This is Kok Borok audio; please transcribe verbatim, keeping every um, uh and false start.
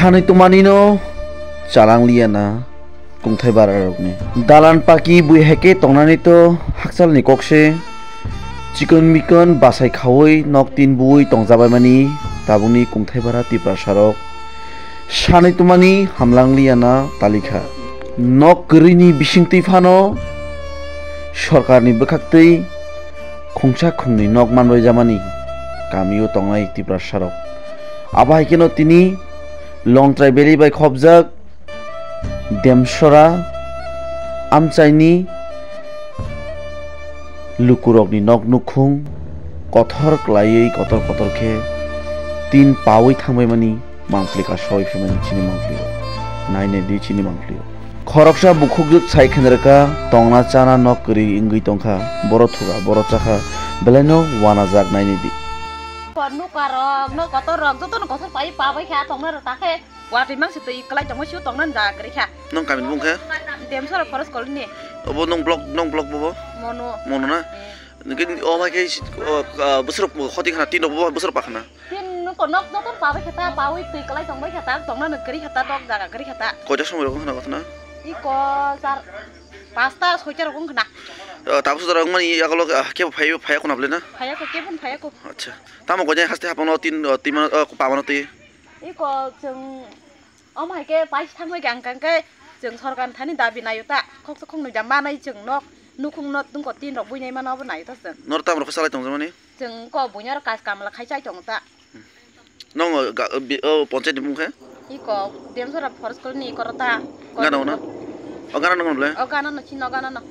Sanwi tongmani no chalang liya na kungthai bara rok ni. Dalan paki bui hai khe tongnani to hakchal ni kok se. Chikon mikon basai khaui nok tin bui tongjabai mani tabuk ni kungthai bara Tiprasa rok. Sanwi tongmani hamlang liya na talikha. Nok kwrwi ni bising twi phano sorkar ni bwkhak twi khungsa khungnwi nok manbai jamani kami o tongnai Tiprasa rok. Abo hai kheno tini Longtrai Valley bai khopjak Demsora amchaini lukurokni nok nukhung kothor kwlaiwi kotor kotor khe tin paui thangbaimani mangpli ka soi phaimani chini mangpli o. Nainai di chini mangpli o. Khoroksa bukhukjwk sai khenrwkha tongna chana nok kwrwi wngwi tongkha, boro thuga, boro chakha, belaino wanajak nainai di. Nukarok, no kotor rok, joto no kotor pai pa bai kha tongna rok ta khe. Watwi mang se twi kwlai tongma sio tongna jaga kwrwi kha. Nong kami bung khe? Demsora forest colony. Obo nong block, nong block bobo? Mono. Mono na? Eh. Ningke o mai khe si-, o, ah, bwswrok khoti khana, tin rok bobo bwswrok pa khana? Tin nung ko nok joto pa bai kha ta, pa wi twi kwlai tong bai kha ta, tongna nung kwrwi kha ta, dok jaga kwrwi kha ta. Koita somoi rok khana kothna? Iko sar pasta soita rok wng khana. O, tabuk sodara wng mani yagulo, ah, kebo phai, phai khuna bwle na? Phai ko, kebo phai ko. Acha. Tamo koita haste hapang no tin, o, tin mano, o, pa mano twi? Iko chwng omo hai khe paisa thangwi khe ang khe chwng sorkar thani dabi naio ta, khoksa khoknwi da manai chwng nok nukhung nok tungko tin rok buinai mano abo naio ta chwng. Nor tam rok salai tong jani? Chwng ko buino kas kamla khai chai tongo ta. Nong ga-, bi-, o ponchayat ni mung khe? Iko Demsora forest colony iko rota. Gana ona? O gana nong bole? O gana no chino gana no.